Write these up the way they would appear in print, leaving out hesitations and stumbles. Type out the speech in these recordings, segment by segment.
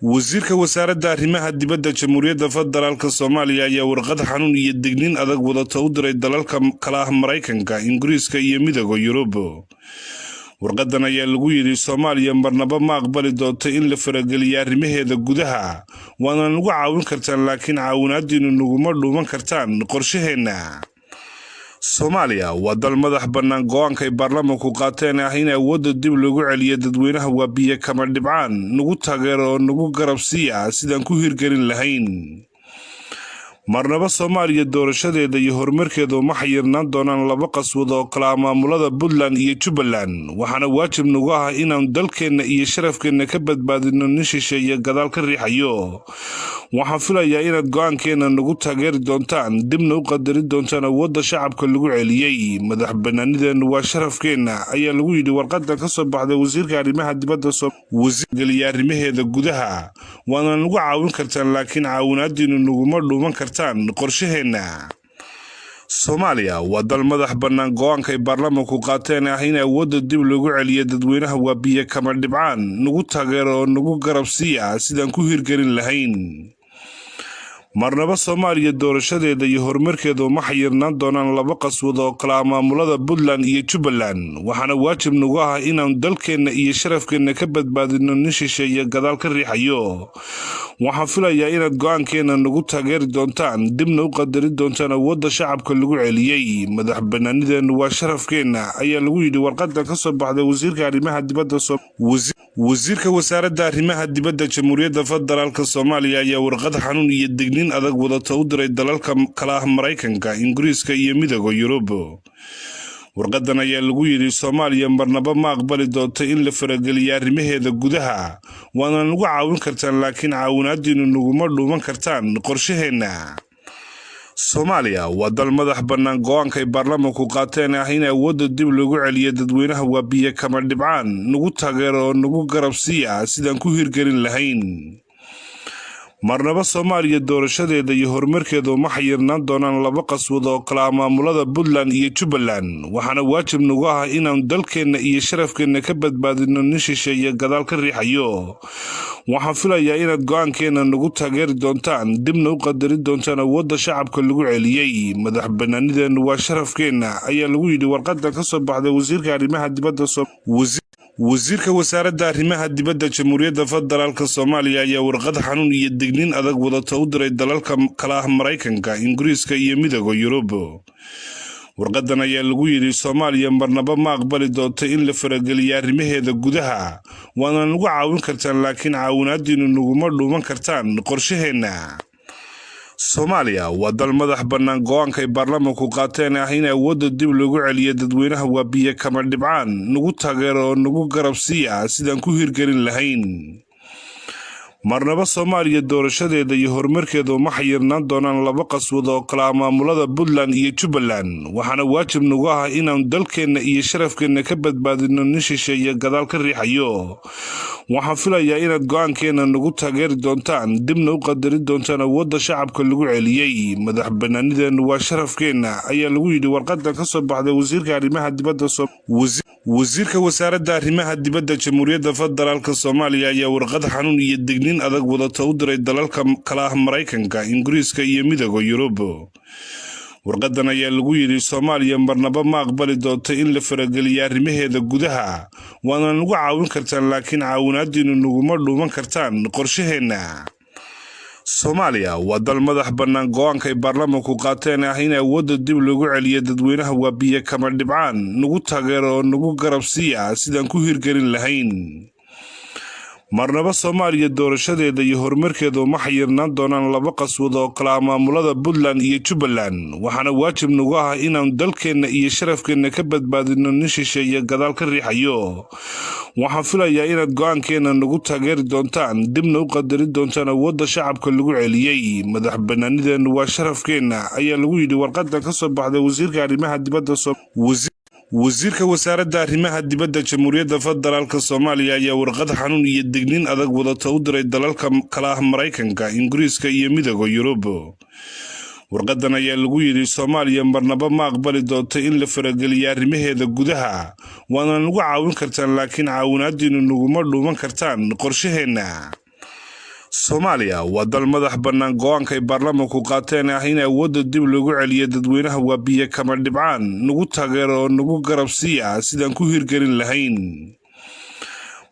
Wasiirka Wasaaradda Arrimaha Dibadda Jamhuuriyadda Federaalka Soomaaliya ayaa warqad xanuun iyo digniin adag wadata u diray dalalka kala ah Maraykanka, Ingiriiska iyo Midooda Yurub. Warqadan ayaa lagu yidhi: Soomaaliya marnaba ma aqbali doonto in la farageliyo arrimaheeda gudaha, waana nagu caawin kartaan, laakiin caawinaadiinu naguma dhuuman kartaan qorshaheenna. Soomaaliya waa dal madax bannaan. Go-aankay baarlamanku qaateen ah in awoodda dib lagu celiyo dadweynaha waa biyo kama dhibcaan. Nagu taageero oo nagu garab siiya sidaan ku hirgelin lahayn. Marnaba Soomaaliya doorashadeeda iyo horumarkeeda uma xayirnaan doonaan laba qaswad oo kala maamulada Puntland iyo Jubbaland, waxaana waajib nagu ah inaan dalkeenna iyo sharafkeenna ka badbaadino nin shisheeye gadaal ka riixayo. Waxaan filayaa inaad go-aankeenna nagu taageeri doontaan, dibna u qadarin doontaan awoodda shacabka lagu celiyey. Madax banaanideennu waa sharafkeenna, ayaa lagu yidhi warqadan ka soo baxday wasiirka arrimaha dibadda. Wasiirgeliya arrimaheeda gudaha, waana nagu caawin kartaan, laakiin caawinaadiinu naguma dhuuman kartaan qorshaheenna. Soomaaliya waa dal madax bannaan. Go-aankay baarlamanku qaateen ah in awoodda dib lagu celiyo dadweynaha waa biyo kama dhibcaan. Nagu taageero oo nagu garab siiya sidaan ku hirgelin lahayn. Marnaba Soomaaliya doorashadeeda iyo horumarkeeda uma xayirnaan doonaan laba qaswad oo kala maamulada Puntland iyo Jubbaland, waxaana waajib nagu ah inaan dalkeenna iyo sharafkeenna ka badbaadino nin shisheeye gadaal ka riixayo. Waxaan filayaa inaad go-aankeenna nagu taageeri doontaan, dibna u qadarin doontaan awoodda shacabka lagu celiyey. Madax banaanideennu waa sharafkeenna, ayaa lagu yidhi warqadan ka soo baxday wasiirka arrimaha dibadda. Wasiirka Wasaaradda Arrimaha Dibadda Jamhuuriyadda Federaalka Soomaaliya ayaa warqad xanuun iyo digniin adag wadata u diray dalalka kala ah Maraykanka, Ingiriiska iyo Midooda Yurub. Warqadan ayaa lagu yidhi: Soomaaliya marnaba ma aqbali doonto in la farageliyo arrimaheeda gudaha, waana nagu caawin kartaan, laakiin caawinaadiinu naguma dhuuman kartaan qorshaheenna. Soomaaliya waa dal madax bannaan. Go-aankay baarlamanku qaateen ah in awoodda dib lagu celiyo dadweynaha waa biyo kama dhibcaan. Nagu taageero oo nagu garab siiya sidaan ku hirgelin lahayn. Marnaba Soomaaliya doorashadeeda iyo horumarkeeda uma xayirnaan doonaan laba qaswad oo kala maamulada Puntland iyo Jubbaland, waxaana waajib nagu ah inaan dalkeenna iyo sharafkeenna ka badbaadino nin shisheeye gadaal ka riixayo. Waxaan filayaa inaad go-aankeenna nagu taageeri doontaan, dibna u qadarin doontaan awoodda shacabka lagu celiyey. Madax banaanideennu waa sharafkeenna, ayaa lagu yidhi warqadan ka soo baxday wasiirka arrimaha dibadda. Wasiirka Wasaaradda Arrimaha Dibadda Jamhuuriyadda Federaalka Soomaaliya ayaa warqad xanuun iyo digniin adag wadata u diray dalalka kala ah Maraykanka, Ingiriiska iyo Midooda Yurub. Warqadan ayaa lagu yidhi: Soomaaliya marnaba ma aqbali doonto in la farageliyo arrimaheeda gudaha, waana nagu caawin kartaan, laakiin caawinaadiinu naguma dhuuman kartaan qorshaheenna. Soomaaliya waa dal madax bannaan. Go-aankay baarlamanku qaateen ah in awoodda dib lagu celiyo dadweynaha waa biyo kama dhibcaan. Nagu taageero oo nagu garab siiya sidaan ku hirgelin lahayn. Marnaba Soomaaliya doorashadeeda iyo horumarkeeda uma xayirnaan doonaan laba qaswad oo kala maamulada Puntland iyo Jubbaland, waxaana waajib nagu ah inaan dalkeenna iyo sharafkeenna ka badbaadino nin shisheeye gadaal ka riixayo. Waxaan filayaa inaad go-aankeenna nagu taageeri doontaan, dibna u qadarin doontaan awoodda shacabka lagu celiyey. Madax banaanideennu waa sharafkeenna, ayaa lagu yidhi warqadan ka soo baxday wasiirka arrimaha dibadda. Wasiirka Wasaaradda Arrimaha Dibadda Jamhuuriyadda Federaalka Soomaaliya ayaa warqad xanuun iyo digniin adag wadata u diray dalalka kala ah Maraykanka, Ingiriiska iyo Midooda Yurub. Warqadan ayaa lagu yidhi: Soomaaliya marnaba ma aqbali doonto in la farageliyo arrimaheeda gudaha, waana nagu caawin kartaan, laakiin caawinaadiinu naguma dhuuman kartaan qorshaheenna. Soomaaliya waa dal madax bannaan. Go-aankay baarlamanku qaateen ah in awoodda dib lagu celiyo dadweynaha waa biyo kama dhibcaan. Nagu taageero oo nagu garab siiya sidaan ku hirgelin lahayn. Marnaba Soomaaliya doorashadeeda iyo horumarkeeda uma xayirnaan doonaan laba qaswad oo kala maamulada Puntland iyo Jubbaland, waxaana waajib nagu ah inaan dalkeenna iyo sharafkeenna ka badbaadino nin shisheeye gadaal ka riixayo. Waxaan filayaa inaad go-aankeenna nagu taageeri doontaan, dibna u qadarin doontaan awoodda shacabka lagu celiyey. Madax banaanideennu waa sharafkeenna, ayaa lagu yidhi warqadan ka soo baxday wasiirka arrimaha dibadda. Wasiirka Wasaaradda Arrimaha Dibadda Jamhuuriyadda Federaalka Soomaaliya ayaa warqad xanuun iyo digniin adag wadata u diray dalalka kala ah Maraykanka, Ingiriiska iyo Midooda Yurub. Warqadan ayaa lagu yidhi: Soomaaliya marnaba ma aqbali doonto in la farageliyo arrimaheeda gudaha, waana nagu caawin kartaan, laakiin caawinaadiinu naguma dhuuman kartaan qorshaheenna. Soomaaliya waa dal madax bannaan. Go-aankay baarlamaanku qaateen ah in awoodda dib lagu celiyo dadweynaha waa biyo kama dhibcaan. Nagu taageero oo nagu garab siiya sidaan ku hirgelin lahayn.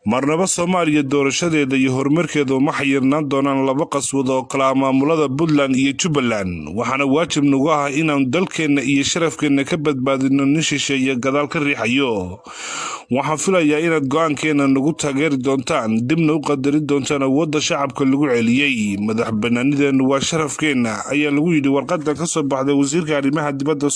Marnaba Soomaaliya doorashadeeda iyo horumarkeeda uma xayirnaan doonaan laba qaswad oo kala ah maamulada Puntland iyo Jubbaland, waxaana waajib nagu ah inaan dalkeenna iyo sharafkeenna ka badbaadino nin shisheeye gadaal ka riixayo. Waxaan filayaa inaad go-aankeena nagu taageeri doontaan, dibna u qadarin doontaan awoodda shacabka lagu celiyey. Madax banaanideennu waa sharafkeenna, ayaa lagu yidhi warqadan ka soo baxday wasiirka arrimaha dibadda.